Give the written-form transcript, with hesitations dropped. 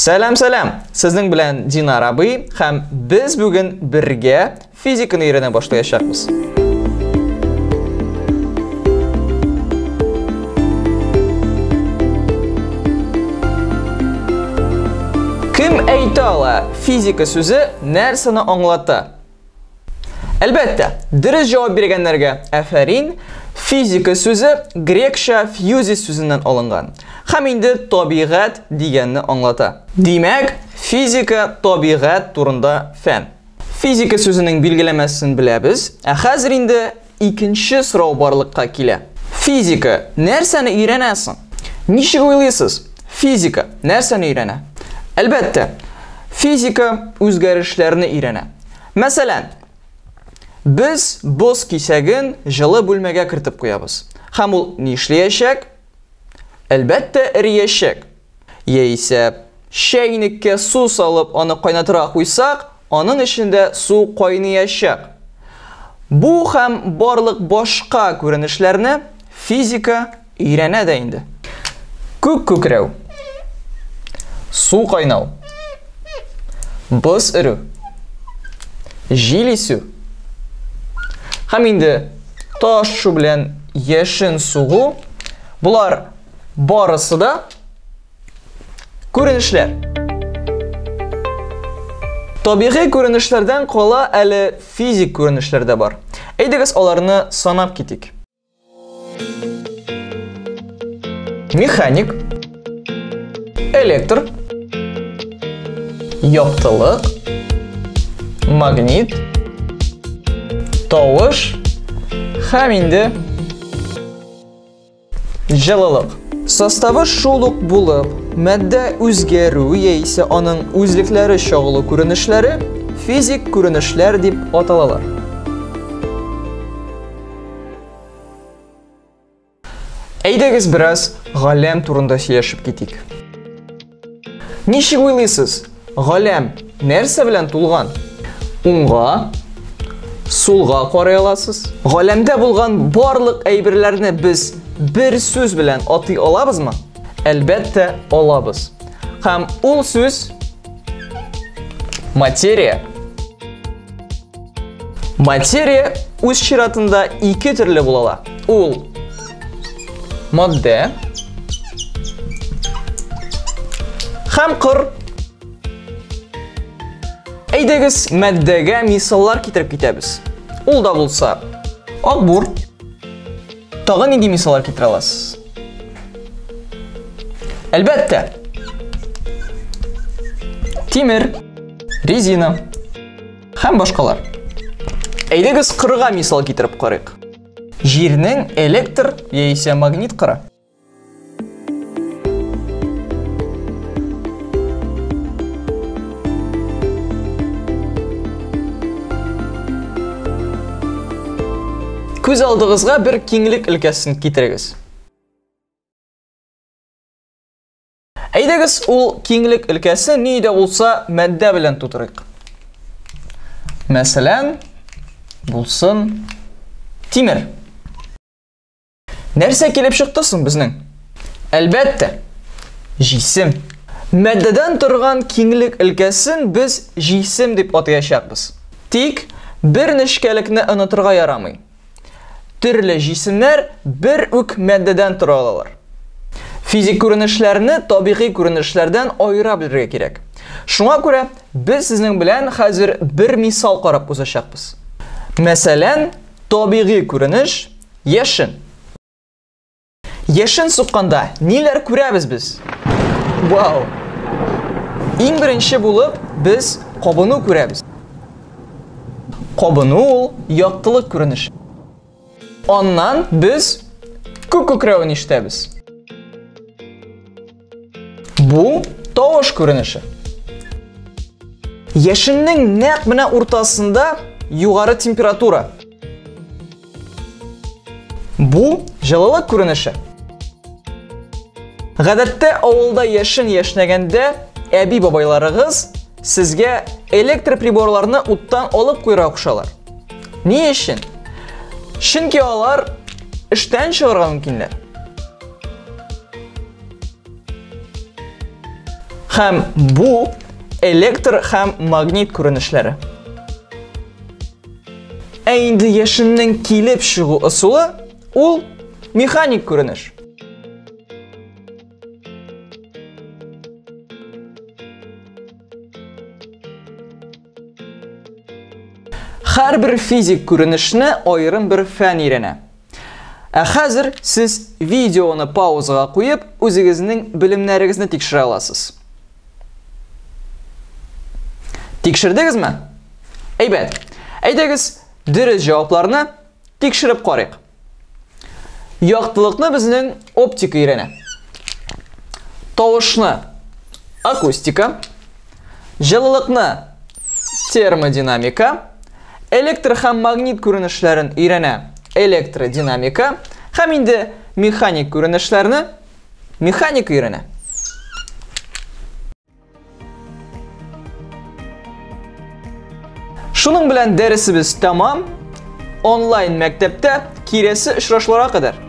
Сәлам, сәлам! Сезнең белән Динар абый һәм без бүген бергә физиканы өйрәнә башлаячакбыз. Кем әйтә ала, физика сүзе нәрсәне аңлата? Әлбәттә, дөрес җавап биргәннәргә афәрин. Физика сүзе грекча фьюзис сүзеннән алынган һәм инде табигать дигәнне аңлата. Димәк, физика табигать турында фән. Физика сүзенең билгеләмәсен беләбез, ә хәзер инде икенче сорау барлыкка килә. Физика нәрсәне өйрәнә соң? Ничек уйлыйсыз? Физика нәрсәне өйрәнә? Әлбәттә, физика үзгәрешләрне өйрәнә. Мәсәлән, без боз кисәген җылы бүлмәгә кертеп куябыз. Һәм ул нишләячәк? Әлбәттә, эриячәк. Яисә чәйнеккә су салып, аны кайнатырга куйсак, аның эчендә су кайнаячак. Бу һәм барлык башка күренешләрне физика өйрәнә дә инде. Күк күкрәү, су кайнау, боз эрү, җил исү һәм инде таш шу белән яшен сугу, болар барысы да күренешләр. Табигый күренешләрдән кала әле физик күренешләр дә бар. Әйдәгез аларны санап китик. Механик, электр, яктылык, магнит, тавыш һәм инде җылылык. Составы шул ук булып, матдә үзгәрү яисә аның үзлекләре чагылу күренешләре физик күренешләр дип аталалар. Әйдәгез бераз галәм турында сөйләшеп китик. Ничек уйлыйсыз, галәм нәрсә белән тулган? Уңга, сулга карый аласыз. Галәмдә булган барлык әйберләрне без бер сүз белән атый алабызмы? Әлбәттә, алабыз. Һәм ул сүз материя. Материя үз чиратында ике төрле була ала. Ул матдә һәм кыр. Әйдәгез, матдәгә мисаллар китереп китәбез. Ул да булса акбур. Тагы нинди мисаллар китерә аласыз? Әлбәттә, тимер, резина һәм башкалар. Әйдәгез кырга мисал китереп карыйк. Җирнең электр яисә магнит кыры. Күз алдыгызга бер киңлек өлкәсен китерегез. Әйдәгез, ул киңлек өлкәсе ни дә булса матдә белән тутырыйк. Мәсәлән, булсын тимер. Нәрсә килеп чыкты соң безнең? Әлбәттә, җисем. Матдәдән торган киңлек өлкәсен без җисем дип атаячакбыз. Тик бер нечкәлекне онытырга ярамый. Төрле җисемнәр бер үк матдәдән тора алалар. Физик күренешләрне табигый күренешләрдән аера белергә кирәк. Шуңа күрә без сезнең белән хәзер бер мисал карап узачакбыз. Мәсәлән, табигый күренеш яшен. Яшен сукканда ниләр күрәбез без? Вау! Иң беренче булып без кабыну күрәбез. Кабыну ул яктылык күренеше. Аннан без күк күкрәвен ишетәбез. Бу тавыш күренеше. Яшеннең нәкъ менә уртасында югары температура. Бу җылылык күренеше. Гадәттә авылда яшен яшьнәгәндә әби-бабайларыгыз сезгә электр приборларны уттан алып куярга кушалар. Ни өчен? Чөнки алар эштән чыгарга мөмкиннәр. Һәм бу электр һәм магнит күренешләре. Ә инде яшеннең килеп чыгу ысулы ул механик күренеш. Һәрбер физик күренешне аерым бер фән өйрәнә. Ә хәзер сез видеоны паузага куеп, үзегезнең белемнәрегезне тикшерә аласыз. Тикшердегезме? Әйбәт. Әйдәгез, дөрес җавапларны тикшереп карыйк. Яктылыкны безнең оптика өйрәнә. Тавышны акустика, җылылыкны термодинамика, электр һәм магнит күренешләрен өйрәнә электродинамика һәм инде механик күренешләрне механика өйрәнә. Шуның белән дәресебез тәмам. Онлайн мәктәптә киләсе очрашуларга кадәр.